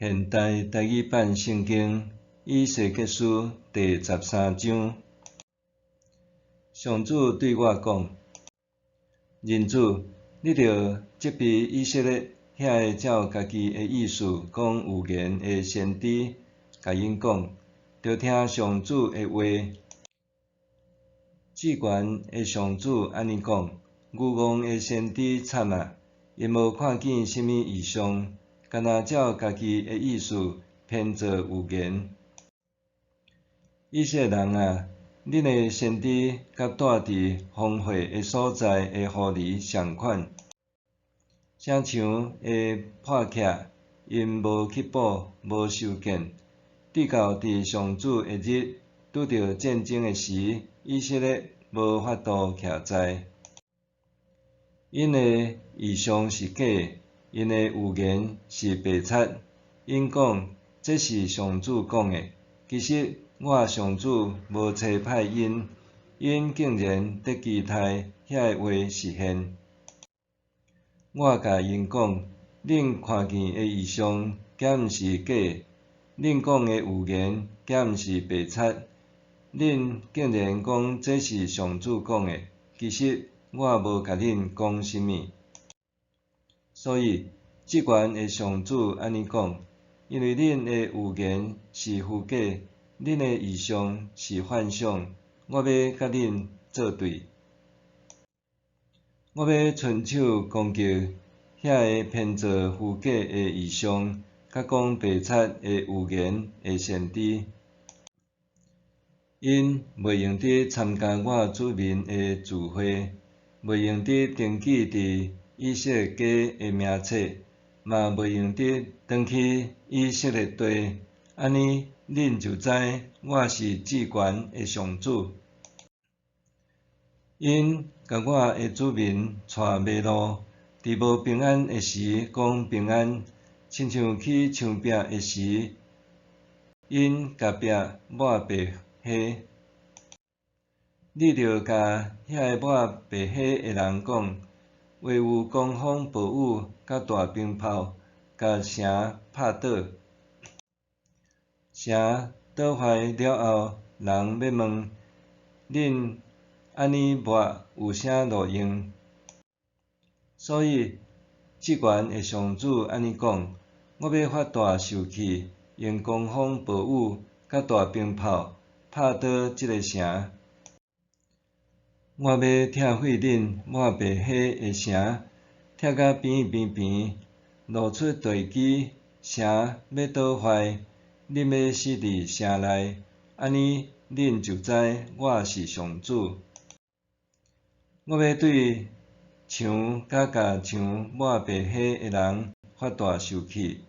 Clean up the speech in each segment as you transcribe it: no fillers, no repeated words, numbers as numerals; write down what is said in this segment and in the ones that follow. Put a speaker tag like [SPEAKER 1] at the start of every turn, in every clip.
[SPEAKER 1] 現代台語版聖經以西結書第十三章。上主對我講：人子，你著責備以色列遐个照家己的意思講預言的先知，共𪜶講：著聽上主的話。至懸的上主按呢講：愚戇的先知慘啊！𪜶無看見啥物異象，干焦照家己的意思編造預言。以色列人啊，恁的先知佮住佇荒廢的所在的狐狸仝款，城牆會破起，𪜶無去補，無修建。直到佇上主的日，拄著戰爭的時，以色列無法度徛在。𪜶的異象是假的，𪜶的預言是白賊。𪜶講，這是上主講的，其實我上主無差派𪜶，𪜶竟然佇期待遐个話實現。我共𪜶講，恁看見的異象，敢毋是假的？恁講的預言，敢毋是白賊？恁竟然講這是上主講的，其實我無共恁講啥物。所以，至懸的上主按呢講：因為恁的預言是虛假，恁的異象是幻想，我欲佮恁做對。我欲伸手攻擊遐个編造虛假的異象，佮講白賊的預言的先知。𪜶袂用得參加我子民的聚會，袂用得登記佇以色列家的名冊，嘛袂用得轉去以色列地。按呢，恁就知我是至懸的上主。𪜶共我的子民帶迷路，佇無平安的時講平安，親像起牆壁的時，𪜶共壁抹白黑。你著共遐个抹白黑的人講：話有狂風暴雨佮大冰炮，共城拍倒。城倒壞了後，人欲問：恁按呢抹有啥路用？所以，至懸的上主按呢講：我欲發大受氣，用狂風暴雨佮大冰炮拍倒這个城。我欲拆毀恁抹白黑的城，拆甲邊邊邊，露出地基，城欲倒壞，恁欲死佇城內，按呢恁就知我是上主。我欲對牆佮共牆抹白黑的人發大受氣，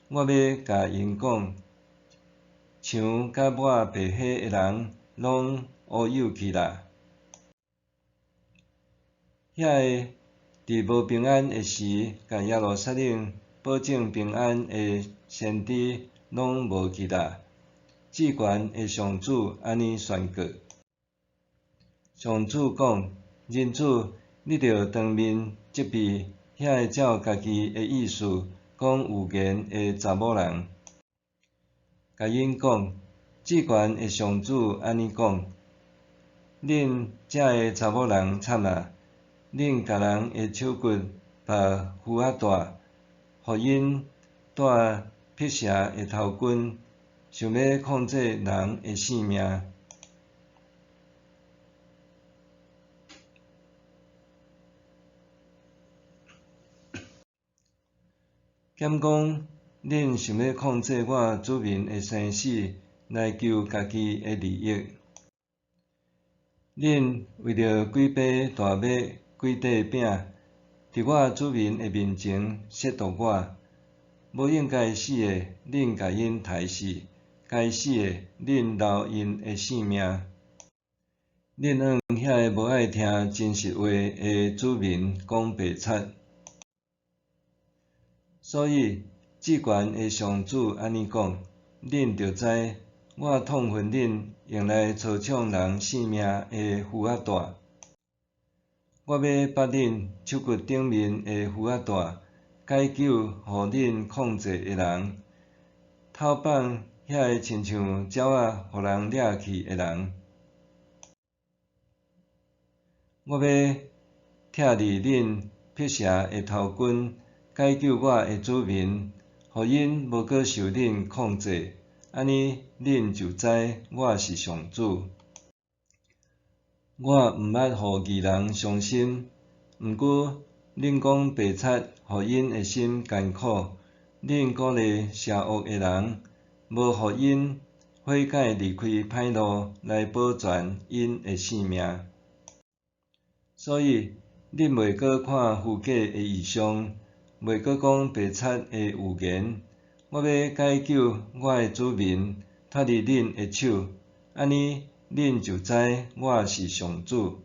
[SPEAKER 1] 我欲共𪜶講，牆佮抹白黑的人攏烏有去啦。遐个佇無平安的時，共耶路撒冷保證平安的先知攏無去啦。至懸的上主按呢宣告。上主講：人子，你著當面責備遐個照家己的意思講預言的查某人，共𪜶講：至懸的上主按呢講：恁遮个查某人慘啊！恁共人的手骨縛縛仔帶，予𪜶戴辟邪的頭巾，想欲控制人的性命。敢講恁想欲控制我子民的生死，來求家己的利益？恁為著幾塊大麥、幾塊餅，佇我子民的面前褻瀆我。無應該死的，恁共𪜶刣死；該死的，恁留𪜶的性命。恁向遐个無愛聽真實話的子民講白賊。所以，至懸的上主按呢講：恁著知，我痛恨恁用來操控人性命的縛仔帶。我欲縛恁手骨頂面的縛仔帶，解救予恁控制的人。討放遐个親像鳥仔予人掠去的人。我欲拆離恁辟邪的頭巾，解救我的子民，予𪜶無閣受恁控制，按呢恁就知我是上主。我毋捌予義人傷心，毋過恁講白賊，予𪜶的心艱苦。恁鼓勵邪惡的人，無予𪜶悔改離開歹路，來保全𪜶的性命。所以，恁袂閣看虛假的異象，袂閣講白賊的預言。我欲解救我的子民，脫離恁的手，按呢，恁就知我是上主。